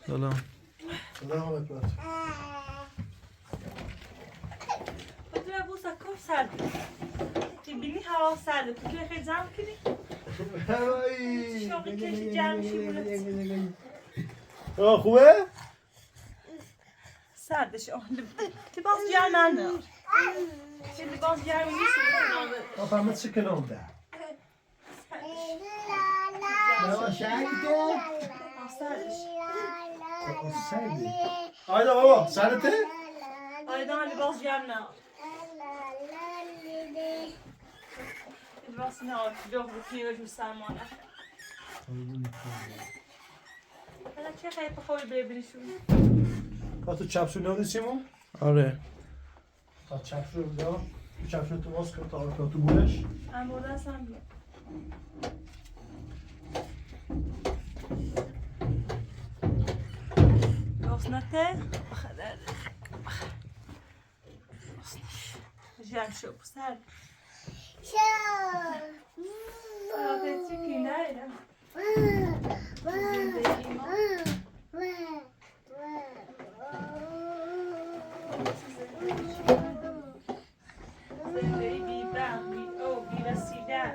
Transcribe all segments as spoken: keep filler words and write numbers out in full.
سلام. سلام علیکم. Otura bu sakof sardı. Ki bini hava sardı. Ki kejam kini. Ay. Çok kejam şimdi. Yo, خوبه؟ سردش، آه، لب-، لباس گرمانه. چه لباس گرمی نیست. Kafamı çıkın oldu. سردش. Ne o şey ki? آه، سردش. O sardı. آیدا بابا، سردته؟ آیدا لباس گرمانه. لباس نه، لباس بو پیروش مسلمانه. حالا چه خیلی خوبی ببینیشون. با تو چپسو نودیسیم؟ آره. تا چپسو بیا. تو چپسو تو باز کن تا تو گولش. اما دستم بیا. گوسنته. جمشو، سر. آه، چی کینه ایره؟ زندگی ما. زندگی بی برق، بی آب، بی وسیله.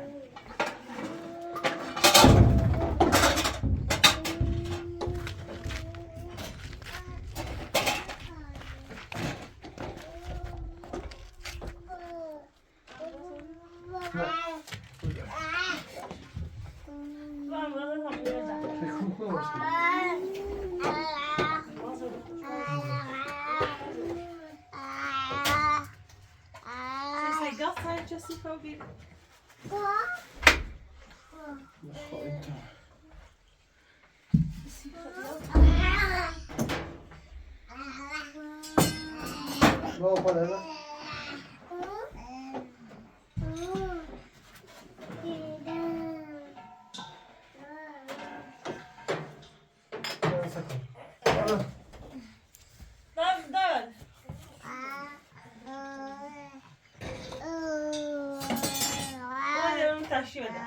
آره، اون تشریح بده.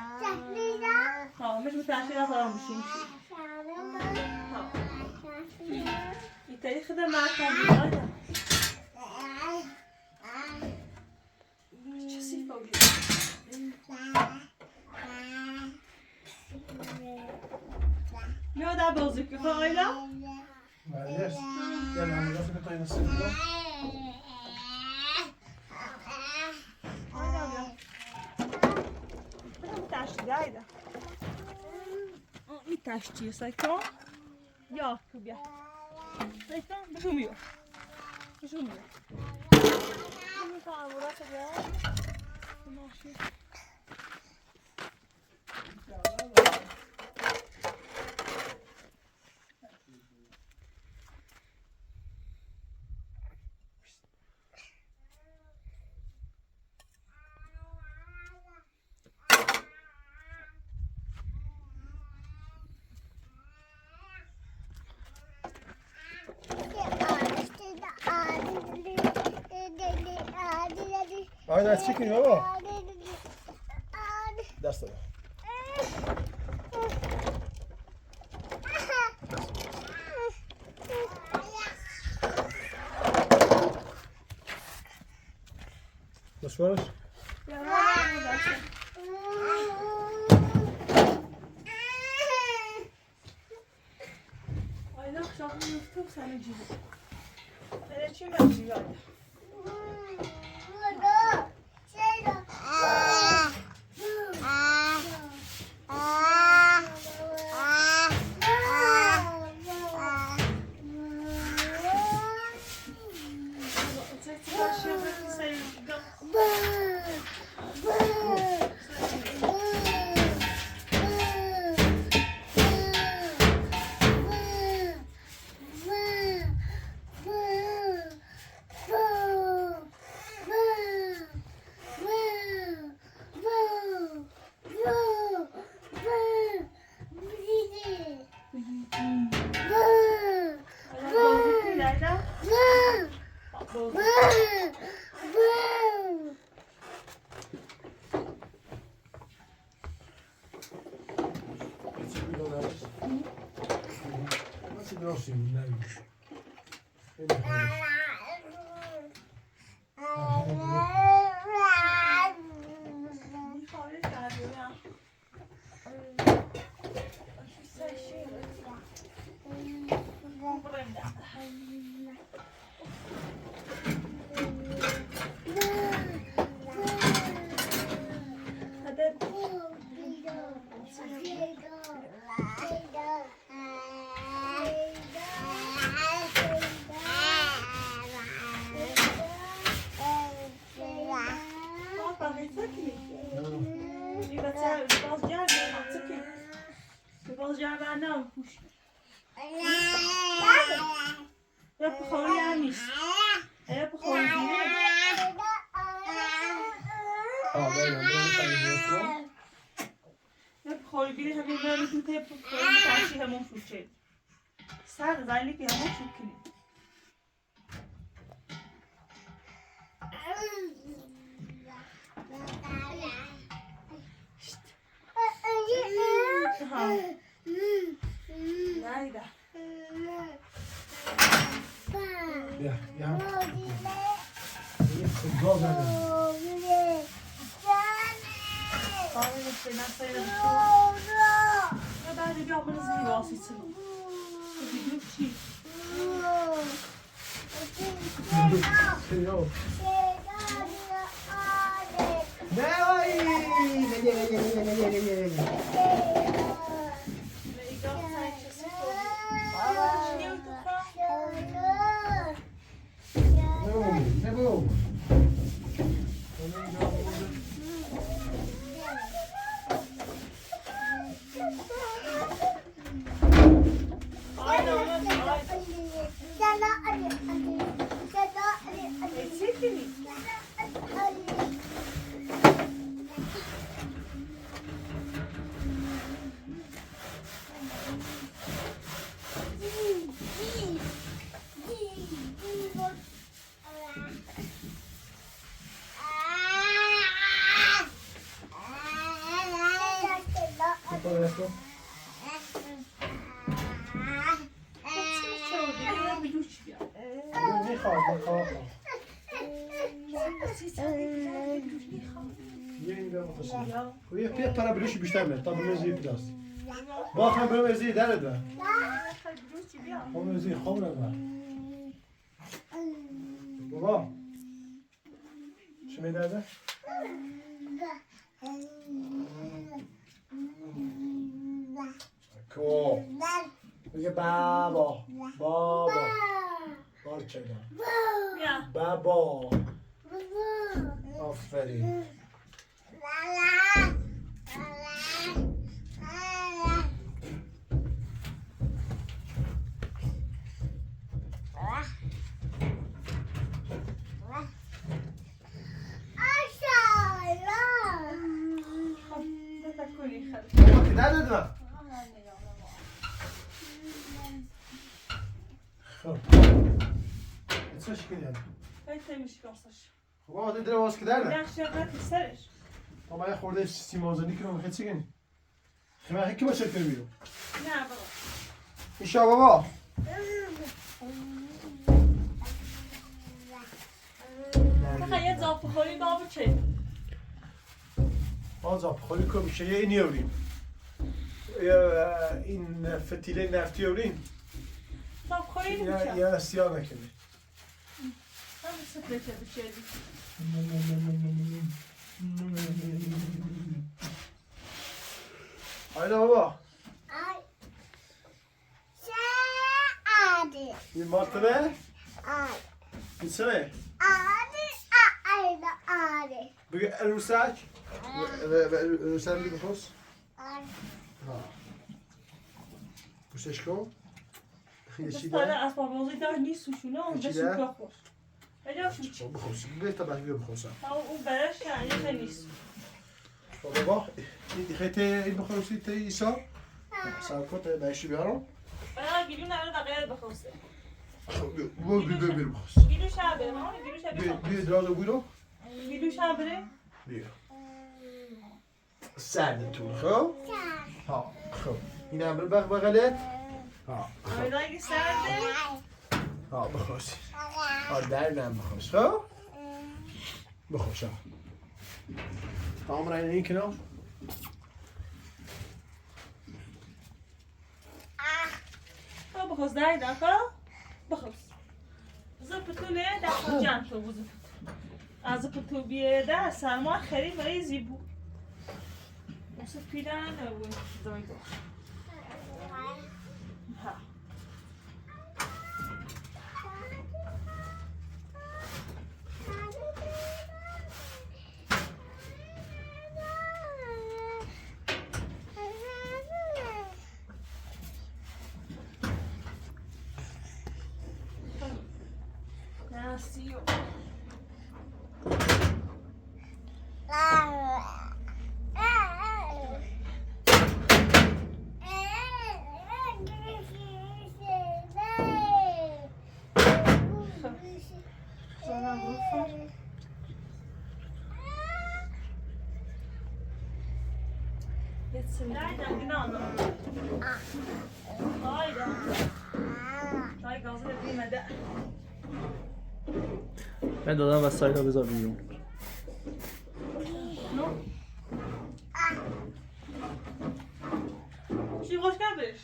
ها، می‌شه تشریح نکنم، می‌شه، می‌شه. ها. ایتایی خدا ما کنیم، آره. چه صیفه بودی؟ نه، دا بازی که، ها، آیدا؟ معلش. یه نمونه فکر تو اینو سیب کن. Ona mi taştı, ayda. Mi taştı, sakın. Yok, ya. Sakın, durmuyor. Durmuyor. Durmuyor, tamam, burası ya. Tamam, şey. Aynen, çıkın baba. Ders al. Nasıl varmış? Ay, ne akşam yuftum seni cibi. Hele kim ben cibi? Nasıl bir olsun? Yapı xalı yamis. Yapı xalı gire. Yapı xalı gire, hemi böyle tut, yapı xalı karşı hemi şuçe. Sar zayli ki hemi şukini. Aha. Nerede? Ya, ya. Gol, gol, gol. Abi, işte, ben sayarım. Ya, ben de bir ablanızın gibi olsun. Bir şey. Şey yok. Ne var? Ne, ne, ne? Ne bu? Ne bu? Yenge, bu kadar. Koyu yapıya para bir şey, bir şey mi? Tabii, mezi biraz. Bak, ben böyle mezi derdi. O mezi, hamur ama. Baba. Şimdi nerede? Ko. Baba. Baba. Barçada. Ya. Baba. Aferin. Bak, nerede? Xo. Etsə şikil yəni. Bəy təmiz qalsın. Baba, de dirə vaz ki dərdə. Yaxşı, yaxşı, sərəş. Baba, ya xordə simazo nikro xəçigin. Xəmə həkimə çəkdirmiyor. Nə baba? İnşallah baba. Taxa ya cavab xoli baba çək. Ancaq xoli kom şey ya iniyoruyum. Ya, in fetile neftiyoruyum. Cavab xoli ya, ya siyana kimi. Tam sıfır çevirdik. Aynen baba. Ay. Şey, abi. Bir martı ne? Ay. Bir şey. Abi, a-, ay, abi. Bir el usak. Ve, ve, ve, sen bir nüfus. Ay. Ha. Bu seçko. Dostlar, asbabımızı da ne suçu, ne oldu? Suçu yok. Öyle suçu. Bıxosi, bir tabaq bir bıxosa. Ha, o bərəş yəni, sən is. Baba, xəte bıxosi te isa. Sən kot bəşi biyaro. Bana gülün arada qəyər bıxosi. Bu bir, bir, bir bıxosi. Gülüş abi, ha, gülüş abi. Bir, bir, biraz da buyurun. Gülüş abi. Bir. Sərdi tur, xo? Sərdi. Ha, xo. İnə bir bax, bax, ələt. Ha, xo. Ayda ki sərdi. Ha, بخوش. آه، دردم بخوش، خب؟ بخوش، آه. تمام، رای این کنار. آه. خب، بخوش، دای دکا. بخوش. زپتو له دکا جان تو بزن. آه، زپتو بیه ده، سرما خری وای زیبو. اوسه پیران و دای دو. ها. Ben de adam ve sayfa bize bir yum. Şimdi hoş gelmiş.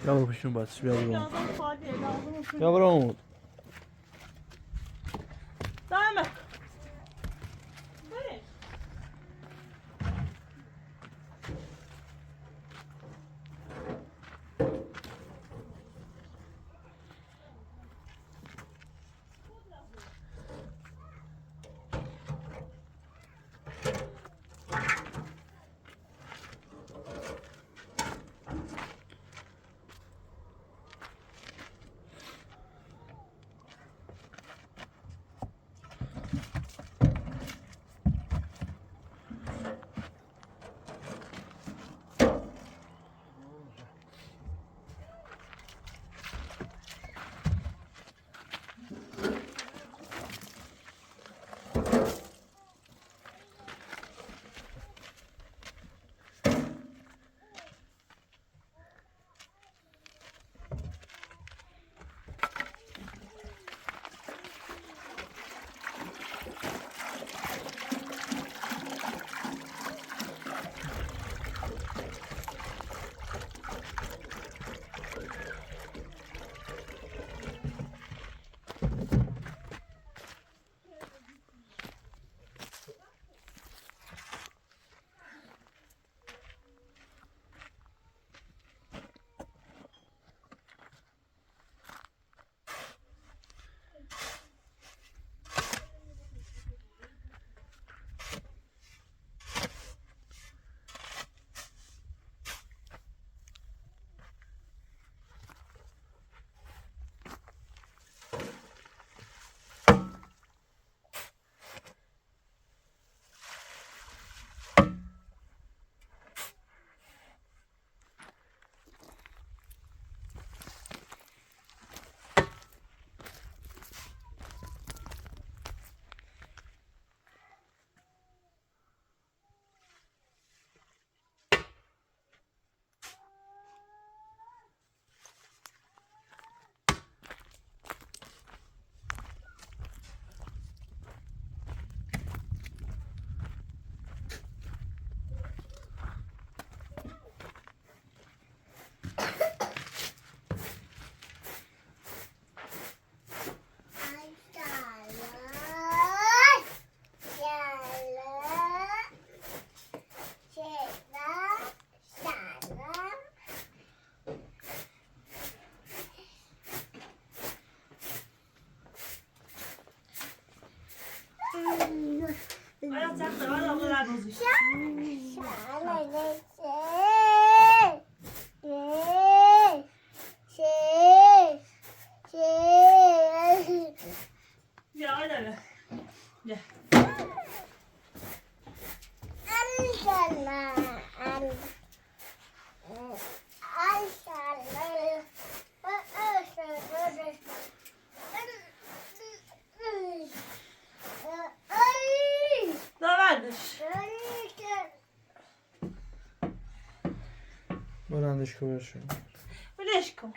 Yavrum, şunu bat, şunu yavrum. Yavrum. Tamam. Gel, hadi hele. Gel. Давай, дыш. Быраныш курышы. Быраныш ку.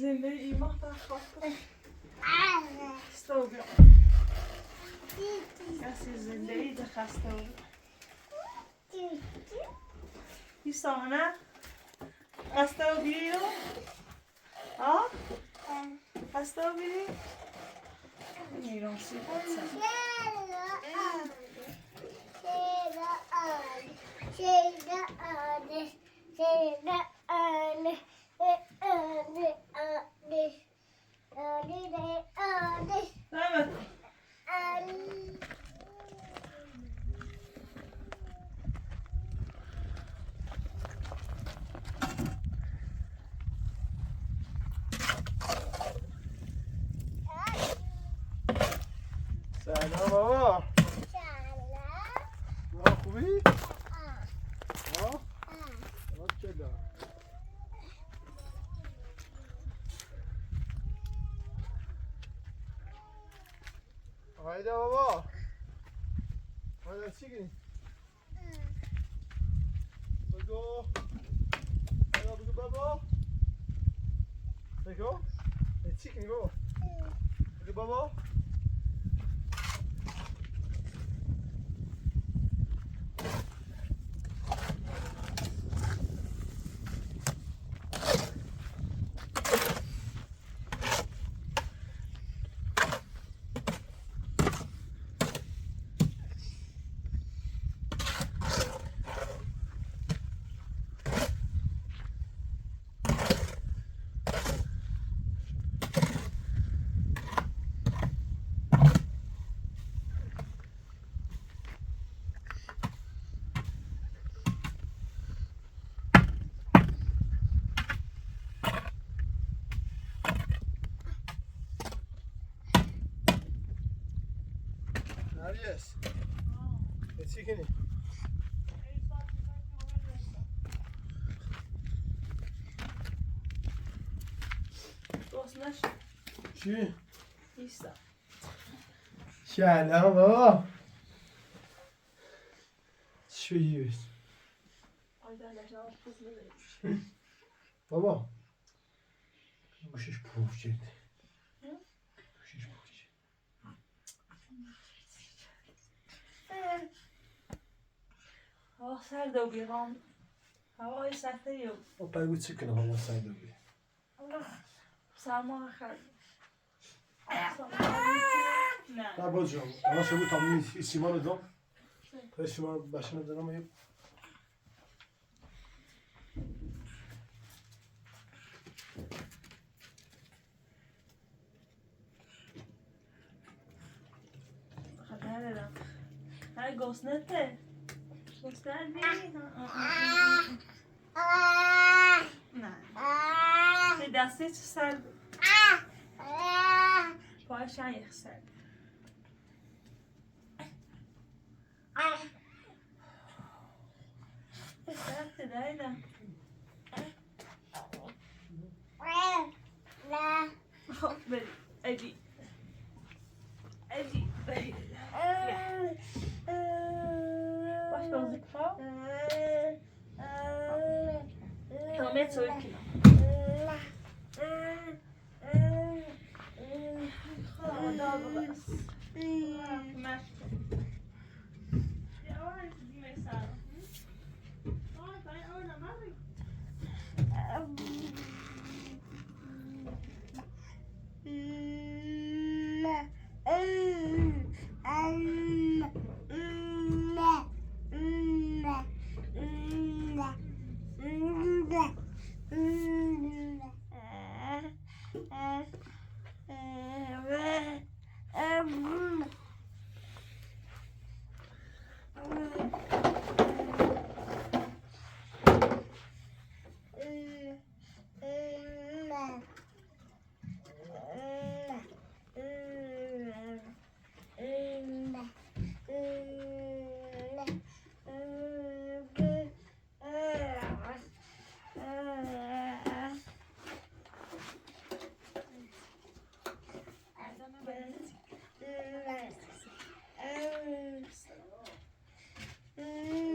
Zendei, ih, mata, mata. Stop. Kasi Zendei, da stop. Isona. Asta o biyo. Ha? Asta o biyo. Ni no si patsa. سلام بابا. سلام. بابا خوبی؟ آه. آه؟ آه. اوکی دا. هایده بابا. هایده چی کنی؟ بگو. بابا، بگو بابا. بگو. ای، چی کنی بابا؟ بگو بابا. Nerede? E, çekini. Dostlar. Şu. İşte. Şöyle ama. Şu iyi. Baba. Bu şiş puf çekti. Hı? Bu şiş puf çekti. Hava sərdə bir an. Hava sərdə yox. O pəy bu çıkın hava sərdə bir. Samaha. Samaha. Nə? Baba, yavaş yavaş tam işim var da. Işim var, başına dönemiyorum. گوسنته. گوسنته. نه. تی دستی چی سر؟ پایشان یخ سر. سر تی دایلا. خب، بری. ادی. ادی. باش، بازی کن. تمام، ات سوی کی.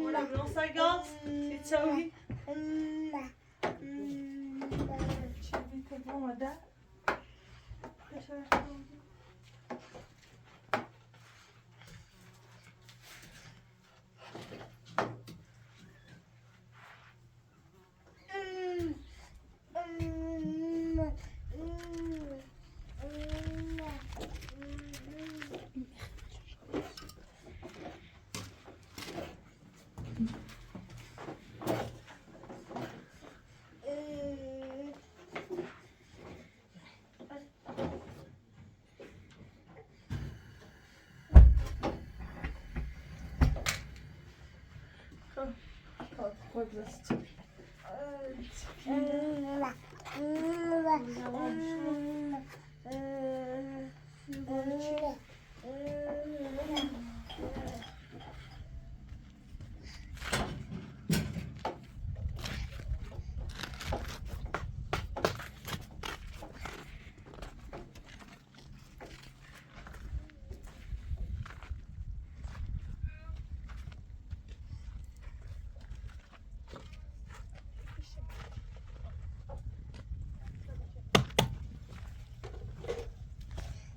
Voilà, blanc, ça gaz, c'est ça, oui.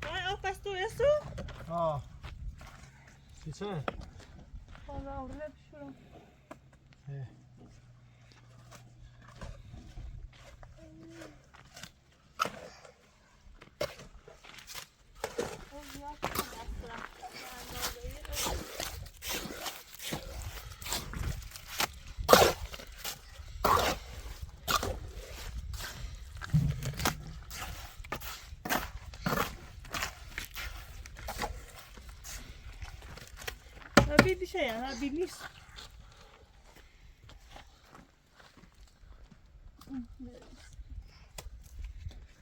Ay, o pasto eso? Ha. Sise. Valla, orada bir şey yok. He. Abi, bir şey ya, abi, mis.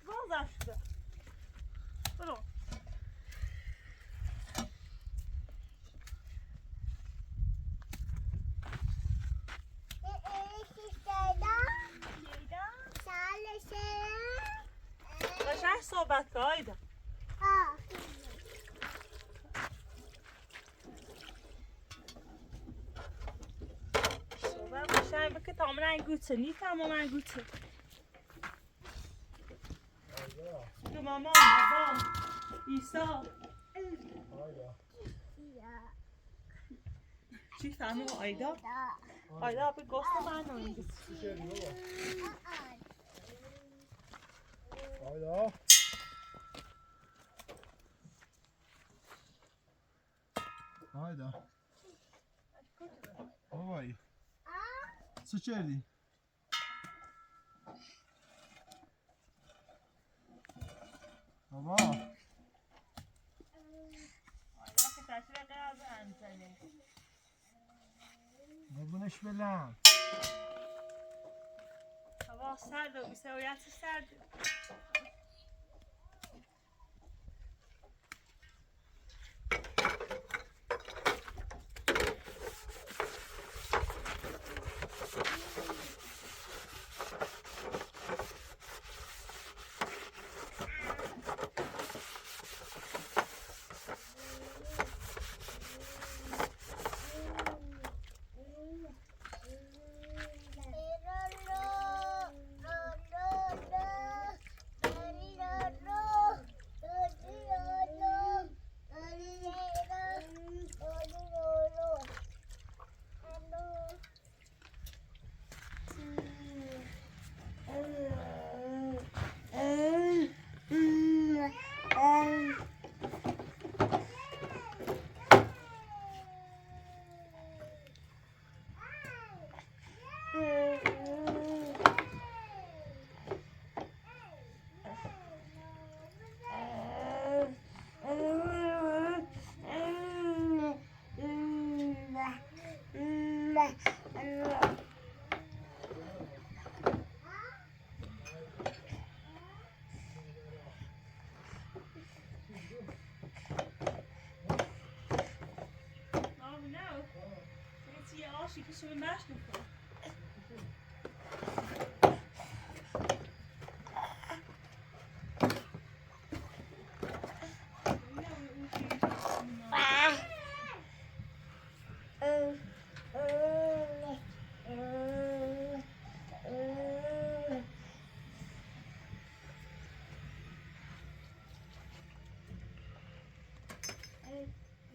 Vazgeçti. Durun. Başa söhbət qayda. Baba, başa bıkı tamına gütse, ni tamına gütse. Çünki mama, baba, İsa. Çift tane ayda. Ayda abi, göster bana onu. Ayda. Ayda. Baba. Sıçardı. Baba. Ayda, ki taşıra kaya abi antene. Bună și Bela. Hava sert, o să o ia sert.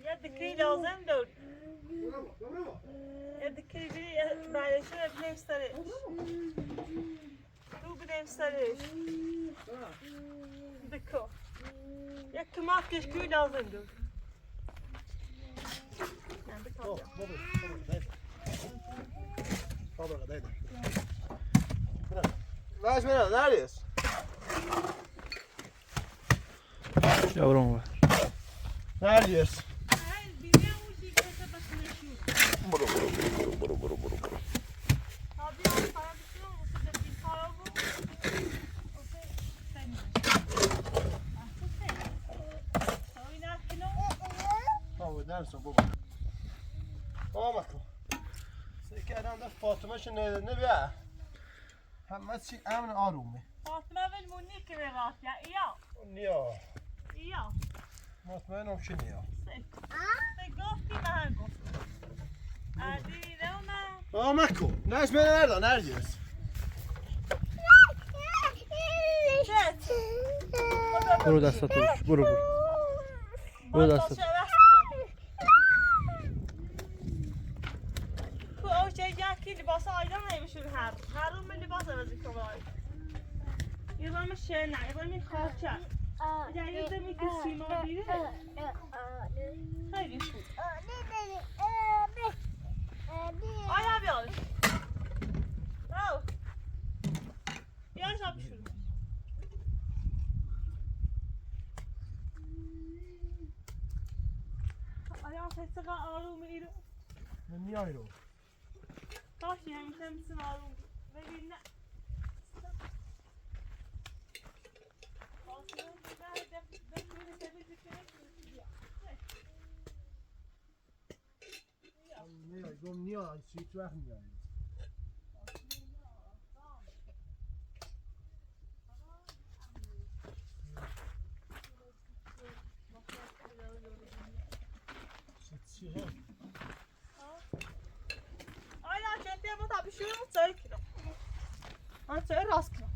Ya dikey lozim dor. Ya dikey biri, ya bale şuna bile sarı. Tu bile sarı. Dikey. Ya kımak keşkü lozim dor. Baba, baba, baba. Baba, baba. Biraz, biraz, neredesin? Yavrum var. Neredesin? Buru, buru, buru, buru, buru, buru, buru. Tamam, dersin baba. Tamam, bakalım. Sen ki adam da Fatıma şimdi ne, ne bir ha? Həmmə çi əmin arumi. Fatma vel muni ki ve vat ya, iya. Niya. Iya. Fatma nom ki niya. Se. Se gofti, mə həm gofti. Adi, ne ona? Aa, Mako. Nəs mənə nerede? Neredeyiz? Buru da satış. Buru, buru. Buru da satış. Ku o şey ya ki libası aydan neymiş her. Her gün libası əvəzi kolay. Yılanmış şey ne? Yılanmış xarça. Ya yılda bir kız sima biri. Hayır, şu. Ay abi al. Al. Yavaş abi şunu. Ay, sesi ağrı mı? Niye ayrı? Taş yemişim, sınavım. Ve bir ne? Niye, niye, süt vermiyor. Süt şey. Ay, ya, çöpeye bu da bir şey yok, çay kilo. Ha, çay rast kilo.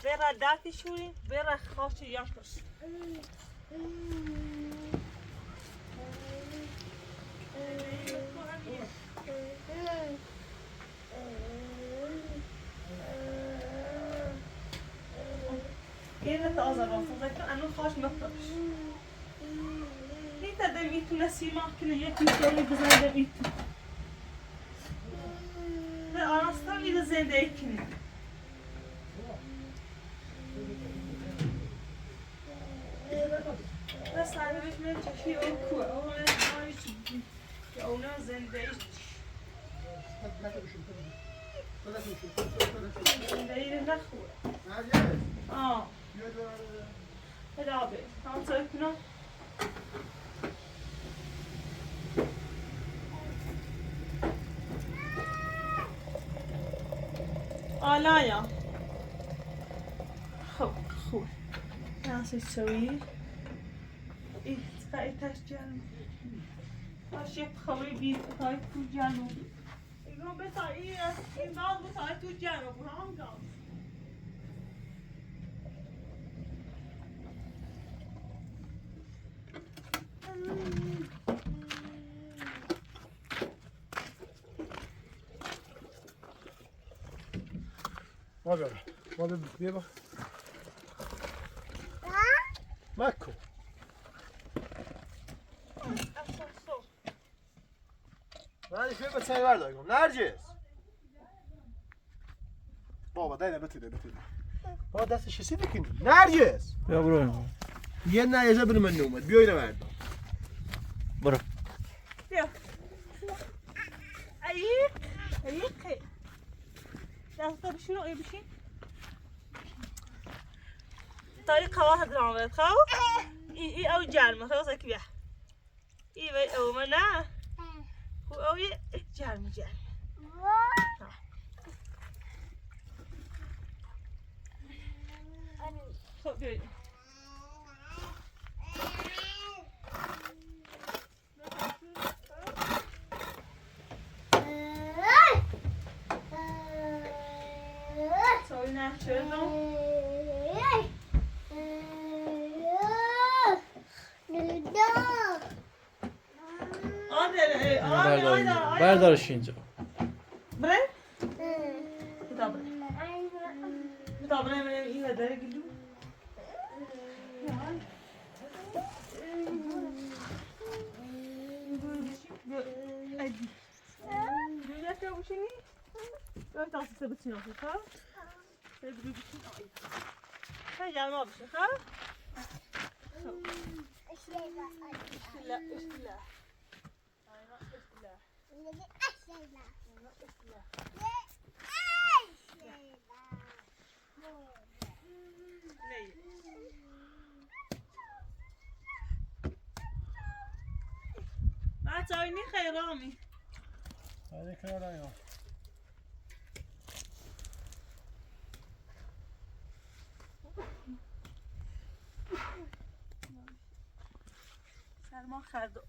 Vera dati shuri, vera xashi yakış. Zaten anı hoş bakmış. Nitekim itu ne simak ki ne yetmiş, onu bizden de itu. Ve anastan bir de zende ikini. Ve sadece bir çeşit oku, o ne hiç, ya o ne zende hiç. Zende ile ne ku? Aa. Hadi abi, tamam, sökme. Alaya. Ho, ho. Nasıl söyleyeyim? İhtiyaç canım. Aşık havayı bir kayıp canım. Bak hele, bak hele, bir bak. Bak o. Nergis, bir çay ver de. Nergis. Baba, dayı, beter de, beter de. Baba, dest şişe de ki. Nergis. Ya, bro. Yine eze bir menü mü? Bir öyle verdi. Bro. Ya. Ayık, ayık. Ya, tabii şunu, öyle bir şey. Tabii kahve hazırlanıyor. Kahve. İyi, iyi, al canım. Kahve sakın ya. İyi, ve o mana. Ku o ye, e, canım, canım. Ha. Çok böyle. Soyun açıyordum. Hadi, e, hadi, hadi, hadi. Berdar şimdi. Bre? Bu da bre. Bu da bre, bre, iyi, hadi, gidiyor. Ya. Böyle bir şey, böyle, hadi. Böyle yapıyor bu şeyi. Böyle tatlı tabii için olsun, ha? Böyle bir şey, ay. Ha, yanma bir şey, ha? Üstüne, üstüne. Aynen, üstüne. Aynen, üstüne. Baba, çay ne xeyir, Rami? Hadi, xeyir ya. Sərma xərdo.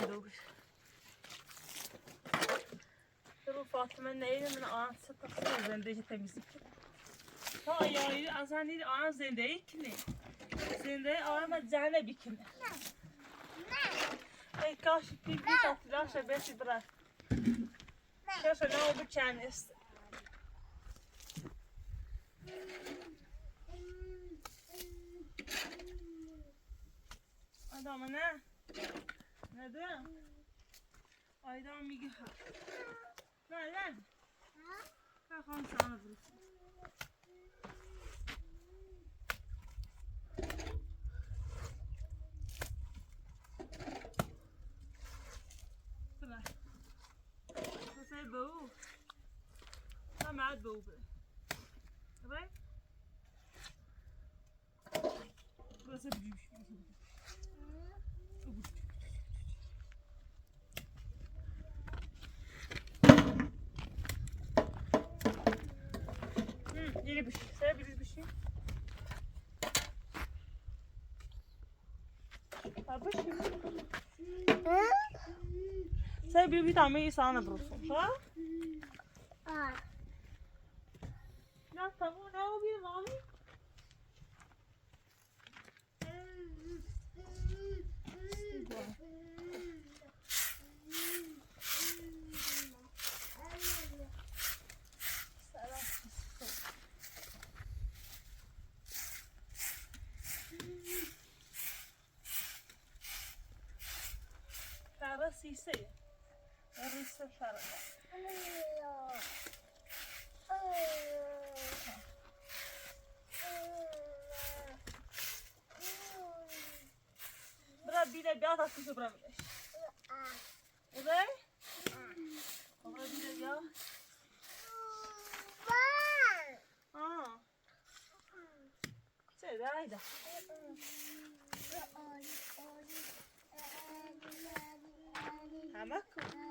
Dur. Dur, Fatma, ne, ne, ne, aa, sen taksın, ben de temizlik. Ha, ya, ya, sen ne, aa, sen de ikine. Sen de, aa, ama cana bikine. Ey, kaş, bir, bir tatlı, kaş, beş lira. Kaş, ne oldu kendisi? Adam ne? Ne de? Aydan bir ha. Lan, lan. Ha, han sana vursun. Bırak. Você é bom? Tá mais bom, bro. Tá bem? Hı, yeni bir şey. Sen bir şey. Ha, bir şey. Sen bir vitamin sana bulursun, ha? Aa. Ya, tamam, ne o bir mami? Kara sise. Risa sara. Bırak bir de bir at atmış bırak. Uday? Bırak bir de ya. Aa. Sen de haydi. Ama ku-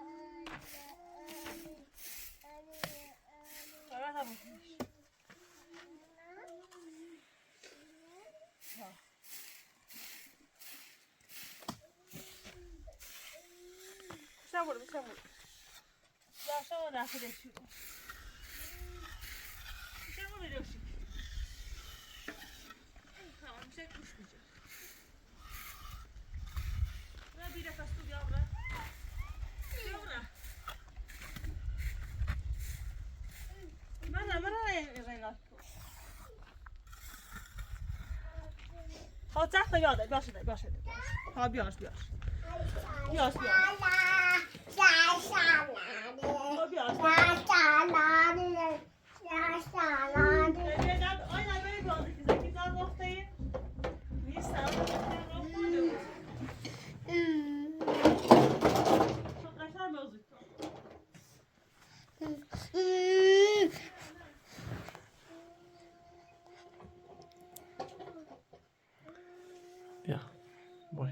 Tamam, tamam. Ha. Sabır, sabır. Yaşa o da arkadaşı. Sen bunu diyorsun. Tamam, sen kuşmayacak. Bırak bir de fastı, gel bırak. Gel bırak. Bırak, bırak, bırak. Hop, çak da, bırak, bırak, bırak. Hop, bırak, bırak. Bırak, bırak. Hop, bırak. Bırak, bırak. Bırak, bırak. Bırak, bırak. Ya, boy.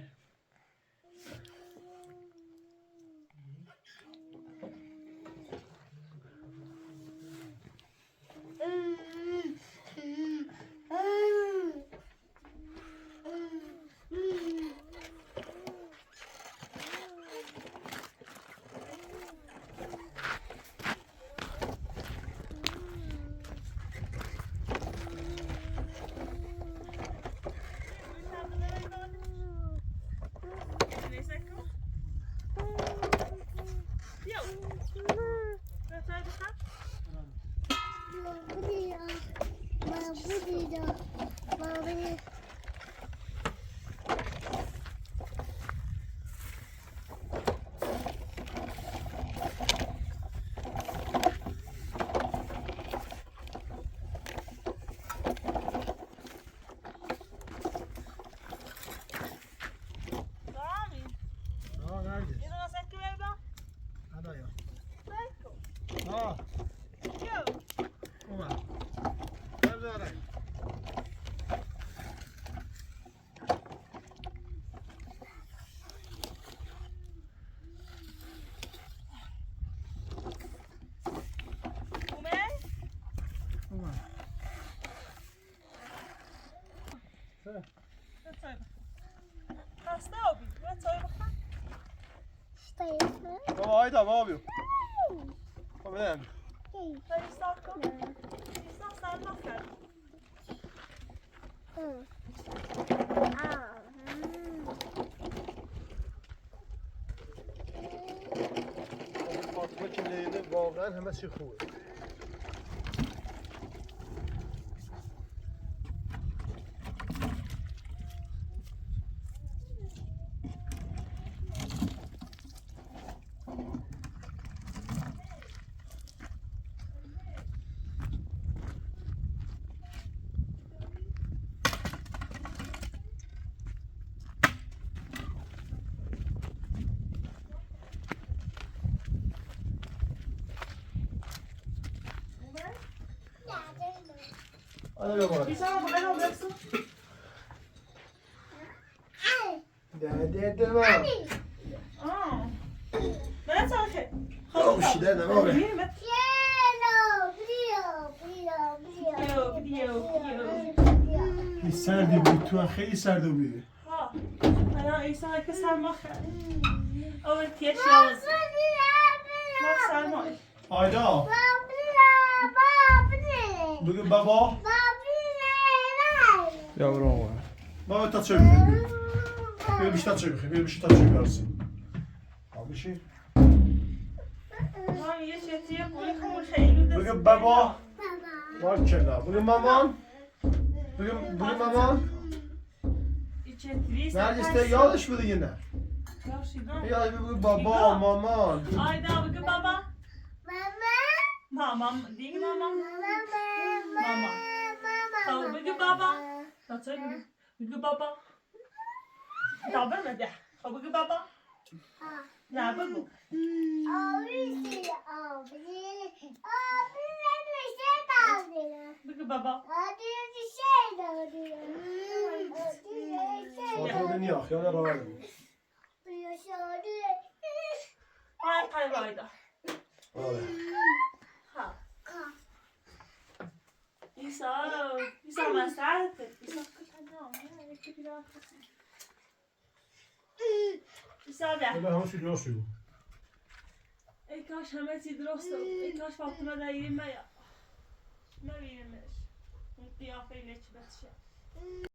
Baba, ayda, baba. Baba, ne? Hadi, İsa, kom. İsa, sen bak sen. Fatma kimleydi? Bağdan hemen çıkıyor. Hadi bakalım. Bir sana bu kadar olacaksın. De, de, de, bak. Aa. Ben sana şey. Yok, bir şey de, ne var? Yürü be. Yok, yok, yok. Serdê bî, tu xeylî serdê bî. Ha. Ana, insan ki sarmaq. O, yaşayalım. Bak, sarmaq. Ayda. Bugün baba. Yavrum var. Baba, taç çevir. Böyle bir şey taç çevir. Böyle bir şey taç çevir. Al bir şey. Bugün baba. Var kela. Bugün maman. Bugün, bugün maman. Nerede işte yanlış mı yine? Ya bugün baba, maman. Ayda bugün baba. Mama. Mama, değil mama. Mama. Mama. Tamam, bugün baba. Tamam, bugün baba. Tamam, bugün baba. Ne bu? Bugün baba. Ay, ay, ayda. Ay. Ha. İsa, İsa, ben sağ ol. İsa, İsa be. Öyle hamur sütü nasıl? Ey kaş, hemen sidrosto. Ey kaş, Fatma da yirmi ya. Ne yirmi? Mutlu ya, feyle çıkacak.